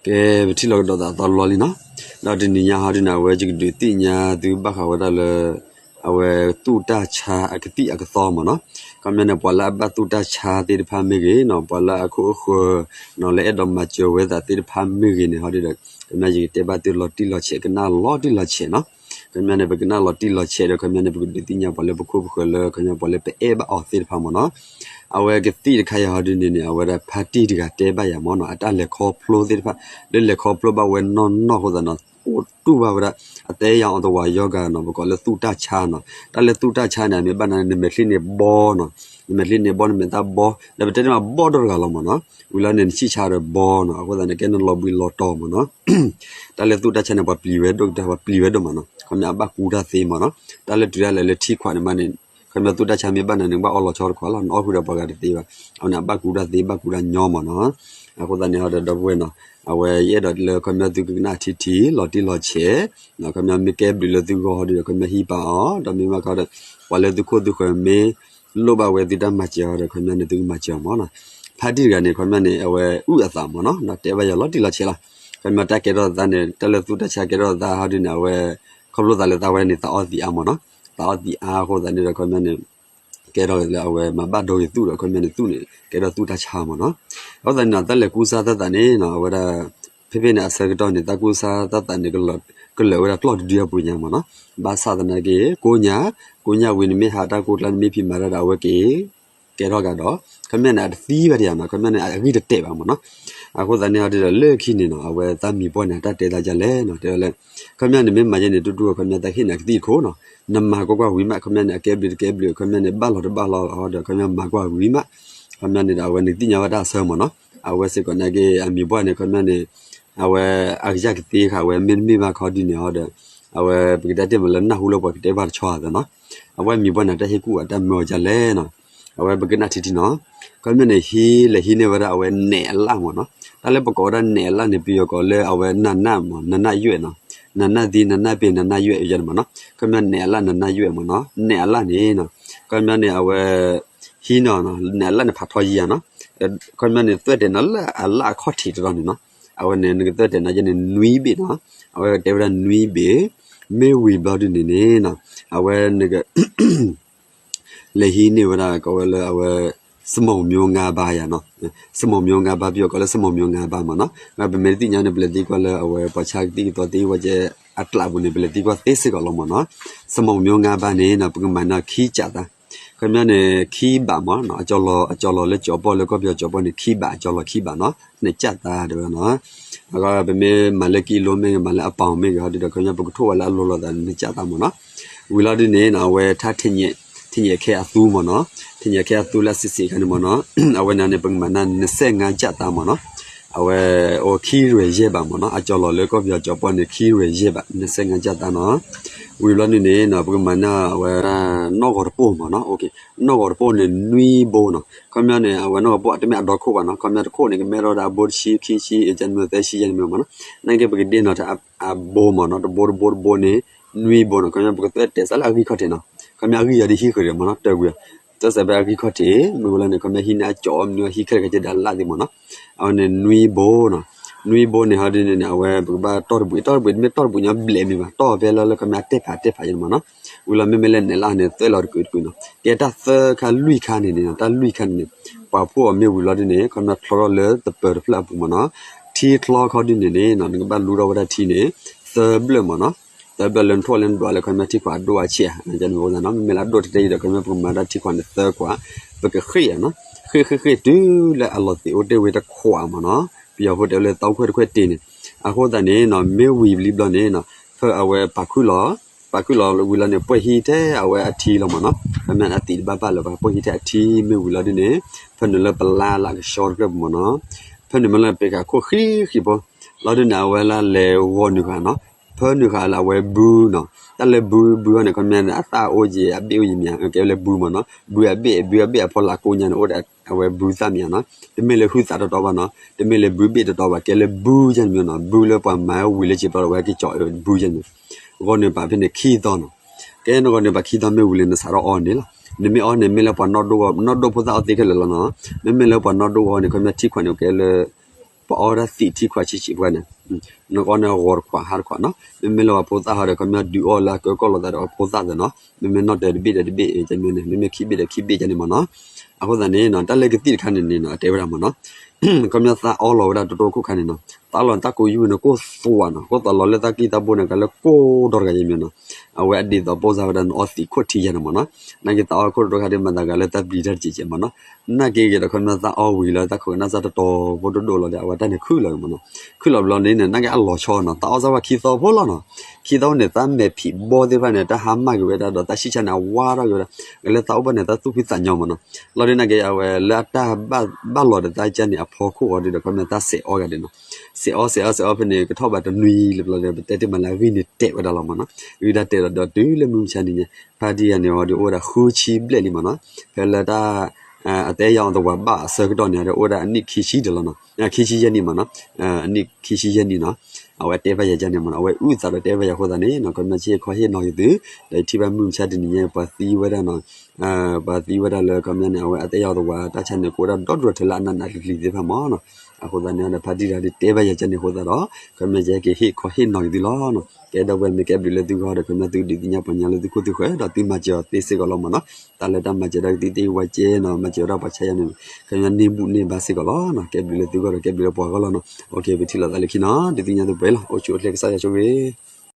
ကဲ ပထံၣ်လိာ်ကဒီးသးအသီတဘျီလံနီၤ. ဒီးတနံၤညါဟီဒုန့ၣ် အဝဲယကဒုးသ့ၣ်ညါသုဘၣ်ဃးဝဲဒၣ်လၢ အဝဲသူၣ်တၢ်ဆါအကသံၣ်အကသီမ့ၢ်နီၤ. ခီပညီန့ၣ် ပှၤလၢအဘၣ်သူၣ်တၢ်ဆါသ့ၣ်တဖၣ်မ့ၢ်ဂ့ၤနီၤ, ပှၤလၢအခိၣ်အဃၢၤနီၤ လၢအဲၣ်ဒိးမၤစၢၤဝဲသးသ့ၣ်တဖၣ်မ့ၢ်ဂ့ၤန့ၣ် ဟီဒုဒီး ခီပညီယကတဲဘၣ်သုလီၤတံၢ်လီၤဆဲး ကနၣ်လီၤတံၢ်လီၤဆဲးနီၤ. ခီပညီန့ၣ် ပကနၣ်လီၤတံၢ်လီၤဆဲးဒီး ခီပညီန့ၣ် ပကဒုးသ့ၣ်ညါပှၤလၢပခိၣ်ပဃၢၤလၢ ခီပညီပှၤလၢပအဲၣ်ဘၣ်အီၤသ့ၣ်တဖၣ်မ့ၢ်နီၤ. အဝဲကသံၣ်တခါအံၤဟီဒုန့ၣ်န့ၣ် အဝဲဒၣ်ဖါတံၢ်တဂၤတဲဘၣ်ယၤမ့ၢ်နီၤ, အတၢ်လဲၤခီဖျိသ့ၣ်တဖၣ် လၢလဲၤခီဖျိဘၣ်ဝဲနီၢ်နီၢ်အဃိသတးနီၤ အိၣ်တူၢ်ဘၣ်ဝဲဒၣ် အတဲယၤအီၤတဝၤယီဂၤနီၤ ပကိးလၢသူၣ်တၢ်ဆါနီၤ. တၢ်လၢသူၣ်တၢ်ဆါန့ၣ် မ့ၢ်ဘၣ်နၤန့ၣ် နမဲာ်ချံန့ၣ်ဘီနီၤ, နမဲာ်ချံန့ၣ်ဘီ နမဲာ်တၢ်ဘီ ဒီးပတဲန့ၣ်မးဘီဒီတဂၤလီၤမ့ၢ်နီၤ. ဝံၤလီၤန့ၣ် နဆံၣ်ဆါဒီးဘီနီၤ, အဃိသတးန့ၣ် ကဲနလီၤဘှံးလီၤတီၤမ့ၢ်နီၤ. တၢ်လၢသူၣ်တၢ်ဆါန့ၣ် ပှၤပျံၤဝဲဒိၣ်ကတၢၢ် ပှၤပျံၤဝဲဒိၣ်မးနီၤ, ခီပညီအဘၣ်ကူတၢ်သ့မ့ၢ်နီၤ. တၢ်လၢတုၤဒၣ်လဲာ်လၢထံခွးန့ၣ်မးန့ၣ် ခီပညီသူၣ်တၢ်ဆါမ့ၢ်ဘၣ်နၤန့ၣ် ဘၣ်အီလီၤဆီတခွးလီၤ, နအီၣ်ဃုာ်ဒီးပှၤဂၤတသ့ဘၣ်, အဝဲန့ၣ် အဘၣ်ကူတၢ်သ့ ဘၣ်ကူတၢ်ညီမ့ၢ်နီၤ. အဃိသတးန့ၣ်ဟီဒီး ဒီပုၢ်ဝဲၢ်နီၤ အဝဲယအဲၣ်ဒိးလၢခီပညီသုကကနၣ်ထံထံ လီၤတံၢ်လီၤဆဲး, ခီပညီမ့ၢ်ကဲဘျုးလၢသုဂီၢ်ဟီဒီး ခီပညီဟံးပာ်အီၤ ဒီးမ့ၢ်ဘၣ်ခီဒီး ပှၤလၢသုခိၣ်သုဃၢၤမ့ၢ် လိၣ်ဘၣ်ဝဲသုတၢ်မၤစၢၤဟီဒီး ခီပညီန့ၣ် သုကမၤစၢၤအီၤမ့ၢ်နီၤ. ဖါတံၢ်တဂၤန့ၣ် ခီပညီန့ၣ် အဝဲအုၣ်အသးမ့ၢ်နီၤ, ဒီးတဲဘၣ်ယၤလီၤတံၢ်လီၤဆဲးလီၤ. ခီပညီတၢ်ကဲထီၣ်သးန့ၣ် တၢ်လၢသူၣ်တၢ်ဆါကဲထီၣ်သးဟီဒုန့ၣ် အဝဲ ခီဖျိသးလၢသးဝဲန့ၣ် သးအီသံးအါမ့ၢ်နီၤ, သးအီသံးအါအဃိသတးန့ၣ်ဒီး ခီပညီန့ၣ် ကဲထီၣ်လၢအဝဲမၤဘၣ်ဒိဂ့ၤသူၣ်ဒီး ခီပညီန့ၣ် သူၣ်န့ၣ် ကဲထီၣ်သူၣ်တၢ်ဆါမ့ၢ်နီၤ. အဃိသတးန့ၣ်နီၤ တၢ်လဲၤကူစါသးသးန့ၣ်နီၤ အဝဲဒၣ် ဖဲဖဲန့ၣ်အဆၢကတီၢ်န့ၣ် တၢ်ကူစါသးသးန့ၣ် ကလၢာ်ဝဲဒၣ်ကျီၢ်တဒုအပူၤညါမ့ၢ်နီၤ. ဘၣ်ဆၣ်သနာ်က့ ကိးညါ ကိးညါဝံၤနမ့ၢ်ဟးတၢ်ကိၢ်ကျါ နမ့ၢ်ဖံးမၤတၢ်ဒီး အဝဲက့ၤ ကဲထီၣ်ကဒီး ခီပညီန့ၣ် အတသံဘၣ်တယၤနီၤ, ခီပညီန့ၣ် အဂံၢ်တတဲာ်ဘၣ်မ့ၢ်နီၤ. အဃိသတးန့ၣ်ဟီဒုဒီး လၢခံန့ၣ်နီၤ အဝဲသးမံၤပှၢ်န့ၣ် အတၢ်တဲသးဒ်လဲၣ်နီၤ တဲဝဲလၢ ခီပညီန့ၣ် မ့ၢ်မၤယဲန့ၣ် တူတူ ခီပညီတၢ်ဟ့ၣ်နၤကသံၣ်တခိၣ်နီၤ, နမၤကွၢ်ကွၢ်ဝံၤမး ခီပညီန့ၣ် အကဲဘျုးတကဲဘျုး ခီပညီန့ၣ် ဘၣ်လီၤတဘၣ်လီၤဟီဒီး ခီပညီမၤကွၢ်ဝံၤမး ခီပညီန့ၣ်ဒီး အဝဲနကသ့ၣ်ညါဘၣ်တၢ်အဆၢမ့ၢ်နီၤ. အဝဲစ့ၢ်ကီးနာ်က့ အမံၤပှၢ်န့ၣ် ခီပညီန့ၣ် အဝဲအကစၢ်ကသ့ဃာ်ဝဲ မ့တမ့ၢ်ဘၣ်ခီဒုန့ၣ်ဟီဒီး အဝဲပကတဲတ့ၢ်မးလၢနၢ်ဟူလၢပှၤကတဲဘၣ်တဆီအသးနီၤ. အဝဲမံၤပှၢ်န့ၣ် တၢ်ဟ့ၣ်ကူၣ်အတၢ်မၢအီၤဒ်လဲၣ်နီၤ. အဝဲပကနၣ်ထံထံနီၤ. ခီပညီန့ၣ် ဟံးလဲၤဟံးန့ၢ်ဝဲဒၣ်အဝဲနဲးအလၣ်မ့ၢ်နီၤ. တၢ်လၢပကိးဝဲဒၣ်နဲးအလၣ်န့ၣ် ပယီၤကိးလၢအဝဲနးနးမ့ၢ် နးနးယွဲၣ်နီၤ. နးနးသံ နးနးပ့ၤ နးနးယွဲၣ်ယဲန့ၣ်မ့ၢ်နီၤ. ခီပညီနဲးအလၣ် နးနးယွဲၣ်မ့ၢ်နီၤ. နဲးအလၣ်န့ၣ်နီၤ ခီပညီန့ၣ် အဝဲ ဟံးနီၤ နဲးအလၣ်န့ၣ် ဖးထီယံၤဧါနီၤ. ခီပညီန့ၣ် သွဲၣ်တဲာ်နီၤလၢအလၣ်အခီၣ်ထံးတရီန့ၣ်နီၤ. အဝဲန့ၣ် နကသွဲၣ်တဲာ်နီၤယဲန့ၣ် နွံဘ့ၣ်နီၤ. အဝဲကတဲဝဲဒၣ်နွံဘ့ၣ် မ့ၢ်ဝံၤဘျီဒုန့ၣ်န့ၣ်နီၤ အဝဲနက လဲၤဟံးန့ၢ်ဝဲဒၣ် ကိးဝဲလၢအဝဲ စမိၣ်မျိုးငါးပါး ယၤနီၤ. စမိၣ်မျိုးငါးပါး ပယီၤကိးလၢ စမိၣ်မျိုးငါးပါး မ့ၢ်နီၤ. ပမ့ၢ်တသ့ၣ်ညါန့ၣ် ပလဲၤသံကွၢ်လၢအဝဲ ပှၤဆါကသံၣ်ကသီသ့ၣ်ဝဲကဲ အကျးပူၤန့ၣ် ပလဲၤသံကွၢ်သ့စ့ၢ်ကီးလီၤ မ့ၢ်နီၤ. စမိၣ်မျိုးငါးပါး န့ၣ်နီၤ ပကမၤန့ၢ်ခံကၠးသး ခီပညီန့ၣ် ခံဘး မ့ၢ်နီၤ. အကၠီလီၤ အကၠီလီၤလၢကၠီၤပီၣ်လၢကီၢ်ပယီၤကၠီၤပီၣ်န့ၣ် ခံဘး အကၠီလီၤခံဘးနီၤ နှစ်ကျပ်သား တဲဝဲနီၤ. အဂီၢ် ပမ့ၢ်မၤလၢကံလိမ့ၢ်ဂ့ၤ မၤလၢအပီၣ်မ့ၢ်ဂ့ၤ ဟီဒုဒီး ခီပညီပကထိၣ်ဝဲလၢအလိၤလိာ်သးန့ၣ် နှစ်ကျပ်သား မ့ၢ်နီၤ. ဝံၤလီၤဒုန့ၣ်နီၤ အဝဲထါ ထံၣ်ညဲခဲအသူ မ့ၢ်နီၤ. ထံၣ်ညဲခဲအသူလၢအစံးစံးခါန့ၣ် မ့ၢ်နီၤ အဝဲန့ၣ်န့ၣ် ပကမၤန့ၢ် နှစ်ဆယ့်ငါးကျပ်သား မ့ၢ်နီၤ. အဝဲအိၣ်ခံရွဲၣ်ယဲၢ်ဘး မ့ၢ်နီၤ. အကၠီလီၤလၢကီၢ်ပယီၤကၠီၤပီၣ်န့ၣ် ခံရွဲၣ်ယဲၢ်ဘး နှစ်ဆယ့်ငါးကျပ်သား နီၤ. ဝံၤဘျီဒုန့ၣ်နီၤ ပကမၤန့ၢ်အဝဲ နီၣ်ဂီၤတပိၢ် မ့ၢ်နီၤ. နီၣ်ဂီၤတပိၢ်န့ၣ် နွံဘိနီၤ. ခီပညီန့ၣ် အဝဲနီၣ်ဂီၤတပိၢ် တမ့ၢ်အဒီခိၣ်ဘၣ်နီၤ. ခီပညီတခိၣ်န့ၣ် ကမ့ၢ်ထီၣ်ဝဲဒၣ်အဘိတဆံ ခံဆံ ကန့ၣ်မ့ၢ်သၢဆံယဲၢ်န့ၣ်မ့ၢ်နီၤ. နာ်က့ ပကဒ့နီၤ အဘိမ့ၢ်နီၤ တဘိတဘိတဘိန့ၣ် နွံဘိနီၤ. ခီပညီ ပကသွဲၣ်တဲာ်စးလၢအဂံၢ်ခီၣ်ထံးနီၤ. ခီပညီအဂံၢ်ယၤဒ်ဟံၣ်ဃုာ်ဒီးမ့ၢ်နီၤ တၢ်ကွံာ် သွဲၣ်စးဖဲအဂံၢ်ခီၣ်ထံး မ့ၢ်ဝဲလီၤန့ၣ် ခီပညီဟံးန့ၢ်အကၠီမ့ၢ်ဟံးခဲလၢာ်ခဲဆ့ဒီးအလၣ်သ့ၣ်မ့ၢ်နီၤ. အဝဲန့ၣ်နွံဘိနီၤ. နွံဘိန့ၣ် ဟီဒ်န့ၣ်န့ၣ် အဝဲပကဘၣ်တီၢ်တဘှံး တီၢ်တဘှံး တမ့ၢ်တီၢ်တဘှံးညီဘျဲးမ့ၢ်ဘၣ် တီၢ်ဖဲလၢလၢခီပညီအတဲာ်ဖးတဲာ်ဖးယဲၢ်န့ၣ်မ့ၢ်နီၤ. ဝံၤလီၤမ့မ့ၢ်လၢနဲးလၣ်န့ၣ် သွဲၣ်လီၤတကုာ်တကုာ်နီၤ. ကဲတၢ်သၢခါလွံၢ်ခါန့ၣ်န့ၣ် တၢ်လွံၢ်ခါန့ၣ်န့ၣ် ပှၤဖှိၣ်အီၤမ့ၢ်ဝံၤလီၤဒ်န့ၣ် ခီပညီချီထီၣ်လၢသပၢၤတဖျၢၣ်အပူၤမ့ၢ်နီၤ. ထံချီခီဒ်န့ၣ်န့ၣ် နကဘၣ်လူထီၣ်ဝဲဒၣ်ထံန့ၣ် သၢဘျၢၣ်မ့ၢ်နီၤ. သၢဘျၢၣ်လၢနထိၣ်လၢနဒွးလၢခီပညီထံခွးအဒိၣ်အဆံးဧါ မ့မ့ၢ်လၢအဒိၣ်တတဲအံၤဒီး ခီပညီပကမၤဒၣ်ထံခွးန့ၣ်သၢခွး ပကဃ့ၢ်ဧါနီၤ. ဃ့ၢ်ဃ့ၢ်ဃ့ၢ်တုၤလၢအလီၤသံးအိၣ်တ့ၢ်ဝဲတခွးမ့ၢ်နီၤ. ပယီၤဖိတဲဝဲလၢ သီခွဲးတခွဲးတ့ၢ် န့ၣ်. အဃိသတးန့ၣ်နီၤ မ့ၢ်ဝံၤဘျီဘျီန့ၣ်နီၤ ဖဲအဝဲပာ်ခုၣ်လီၤ ပာ်ခုၣ်လီၤဝံၤလီၤန့ၣ် ပှဲၢ်ဟံးထဲအဝဲအထံလီၤမ့ၢ်နီၤ. ခီပညီအသံးတဘၣ်ဘၣ်လၢၤဘၣ် ပှဲၢ်ဟံးထဲအထံမ့ၢ်ဝံၤလီၤဒ်န့ၣ် ဖဲနုာ်လၢပလါလၢကဆှီတဖျၢၣ်ပူၤမ့ၢ်နီၤ. ဖဲနုာ်မ့ၢ်လၢပ့ၤဃာ်ခိၣ်ဃံဃံဖိ လီၤဒ်န့ၣ် အဝဲလၢလဲၤဂီၤနုာ်ဃာ်နီၤ. ဖဲနုာ်ဃာ်လၢအဝဲဘုနီၤ. တၢ်လၢဘုဘုအီၤန့ၣ် ခီပညီန့ၣ် အသၣ်အိၣ်က့ၤ အဘ့ၣ်အိၣ်က့ၤမ့ၢ်ဧါ ကဲဝဲလၢဘုမ့ၢ်နီၤ. ဘုအဘ့ၣ် ဘုအဘ့ၣ်အဖီလာ်ကိးညါန့ၣ် အိၣ်ဒီးအဝဲဘုသၣ်မ့ၢ်ဧါနီၤ. တမ့ၢ်လၢဟုသးတီတီဘၣ်နီၤ. တမ့ၢ်လၢဘုဘ့ၣ်တီတီဘၣ် ကဲလၢဘုယဲၢ်န့ၣ်မ့ၢ်နီၤ. ဘုလၢပှၤမၤဝံၤလၢစံာ်ပျီလီၤ အဝဲဟဲက့ၤကၠီဘုယဲၢ်န့ၣ်. ဂီၤနုာ်ပာ်ဖဲန့ၣ်ခံသီနီၤ. ကဲနဂီၤနုာ်ပာ်ခံသီမ့ၢ်ဝံၤလၢနစးထီၣ်အီန့ၣ်လီၤ. နမ့ၢ်အီန့ၣ် မ့ၢ်လၢပှၤနီၢ်ဒိၣ်ဂီၤ နီၢ်ဒိၣ်ဖိသၣ်အီသ့ခဲလၢာ်လီၤနီၤ. မ့မ့ၢ်လၢပှၤနီၢ်ဒိၣ်ဂီၤန့ၣ် ခီပညီထံခွးန့ၣ် ကဲလၢ ပှၤအီဝဲဒၣ်သံးထံခွးဆံးဆံးပှၤန့ၣ် နကအီန့ၣ်ဂီၤတခွးဟါတခွးနီၤ, မ့မ့ၢ်လၢပှၤဖိသၣ်ဟီဒီး ခီပညီဒုးအီၣ်လၢအကၢကီၢ်လိာ်သးဒီးအဖိသၣ်သ့နီၤ, မ့မ့ၢ်နီၣ်တၢၤတဘ့ၣ်ဒီးတဘ့ၣ်ကဲမ့ၢ်န့ၣ် မ့မ့ၢ်ခံဘ့ၣ်ဒီးခံဘ့ၣ်ကဲန့ၣ်မ့ၢ်နီၤ, အဃိသတးန့ၣ်နီၤ တၢ်လၢကသံၣ်တခါန့ၣ်န့ၣ်နီၤ အတဲဝဲဒၣ်မ့ၢ်နီၤ ခီပညီသးအီလီၤဝဲဒၣ်တတိခိၣ်ခါန့ၣ်နီၤ သးအီလီၤန့ၣ် တၢ်ကိးယူၢ်န့ၣ်ကိၢ်သွးနီၤ, ကိၢ်သွးလီၤလၢတၢ်ကံၢ်တၢ်ဘိန့ၣ် ကလၢကိၢ်ဒီတဂၤယဲမ့ၢ်နီၤ, အဝဲအဒ်သိးပအိၣ်စၢ်ဝဲဒၣ်န့ၣ် အီသံးခိၣ်ထံယဲန့ၣ်မ့ၢ်နီၤ, နာ်က့သးအီခိၣ်တတိခါဒ်မၤသးဂၤလၢတၢ်ပျံၤတၢ်တစဲးကဲမ့ၢ်နီၤ, နာ်က့ဂ့ၤဒီး ခီပညီသးအီဝံၤလီၤ တၢ်ခိၣ်ကနၣ်စၢ်တတီၤဖိတဒိၣ်လီၤဒီး အဝဲတၢ်န့ၣ်ခုၣ်လီၤမ့ၢ်နီၤ, ခုၣ်လီၤဘျီန့ၣ် နာ်က့အလီၤဆီနီၤ သးအီစၢ်ဝဲခံသီဖိလီၤနီၤ, ခံသီန့ၣ် သးမဲာ်ဖံးဘီသ့ၣ်တဖၣ်န့ၣ် တၢ်ဟါမၢ်က့ၤဝဲဒၣ်ဒီး သးဆံၣ်ဆါန့ၣ် အဝါထီၣ်က့ၤဝဲဒၣ်, ကလၢသးအိၣ်ဘၣ်န့ၣ် သးသူၣ်ဖှံသးညီမ့ၢ်နီၤ, လီၤဒ်နာ်က့ အဝဲလၢအတၢ်ဘၣ်လီၤဒီးသးကၢ်န့ၣ် အဖီခိၣ်အီၤဒ်ဒီး ခီပညီသးစဲးအီဂၤဒ်နီၤ, စဲးအီစဲးအီစဲးအီဖဲန့ၣ် ကထီၣ်ဘးတနွံလၢဘျီဒီး ပတဲတ့ၢ်မးလၢအဂံၢ်န့ၣ်တဲာ်ဝဲဒၣ်လီၤမ့ၢ်နီၤ, ဂံၢ်ဒၣ်တဲာ်လီၤဒီးတုၤလၢမုၢ်မဆါတနံၤညါ ဖါတံၢ်ဂၤန့ၣ်အီၤဒီးအိၣ်ဝဲဒၣ်ဃုဆံဘျဲၣ်လံမ့ၢ်နီၤ, ဖဲလၢတၢ် အသဲယၤအီၤသဝးဘၣ်အဆၢကတီၢ်န့ၣ်ဒီး အိၣ်ဝဲဒၣ်အနံၣ်ခံဆံဒီးလီၤနီၤ, ခံဆံယဲၢ်နံၣ်မ့ၢ်နီၤ, အနံၣ်ခံဆံယဲၢ်နံၣ်နီၤ, အဝဲတဲဘၣ်ယၤကၢ်န့ၣ်မ့ၢ်နီၤ, အဝဲအုၣ်သးဒီးတဲဘၣ်ယၤအဃိသတးန့ၣ်နီၤ ခီပညီဆ့ၣ်ခီဟ့ၣ်နီၤက့ၤသု, ဒီးယထံၣ်ဘၣ်မုၢ်မဆါတနံၤညါ ပှၤသံဝဲဒၣ်နီၤ ပှၤသံဝဲဒၣ်လၢခီပညီန့ၣ် အဝဲအသဲယၤအီၤသဝးတၢ်ဆါန့ၣ် ကအိၣ်ဒၣ်ဒီဒူၣ်ထဲလၢအနးနးကျံၤကျံၤသ့ၣ်တဖၣ်မ့ၢ်နီၤ, အဃိသတးန့ၣ်ဒီး ဖါတံၢ်တဂၤဒုးတဲဘၣ်ယၤကၢ်န့ၣ်အဃိသတးဒီး ခီပညီယဟဲက့ၤဟ့ၣ်ခီဟ့ၣ်နီၤက့ၤသုလီၤနီၤ, ကဲဒီပုၢ်ဝဲၢ်မ့ၢ်ကဲဘျုးလၢသုဂီၢ်ဒီး ခီပညီသုကဒုးသ့ၣ်ညါပှၤညါလၢသုခိၣ်သုဃၢၤဒီးသုမၤစၢၤအီၤသ့စ့ၢ်ကီးလီၤမ့ၢ်နီၤ, တၢ်လၢတၢ်မၤစၢၤဒၣ်ကသံၣ်သ့ၣ်ဝဲကဲနီၤ မၤစၢၤဝဲဒၣ်ပှၤဆါယၤန့ၣ် ခီပညီန့ၢ်ဘူၣ်န့ၢ်ဘါစ့ၢ်ကီးလီၤနီၤ, ကဲဘျုးလၢသုဂီၢ်ဒီးကဲဘျုးလၢပှၤဂီၢ်လီၤနီၤ, အိၣ်ခ့ ပထံၣ်လိာ်သးလၢခံနီၤ ဒုးသ့ၣ်ညါသုပှဲၤလီၤ အိၣ်ဆူၣ်အိၣ်ချ့ကစၢ်ယွၤဆိၣ်ဂ့ၤ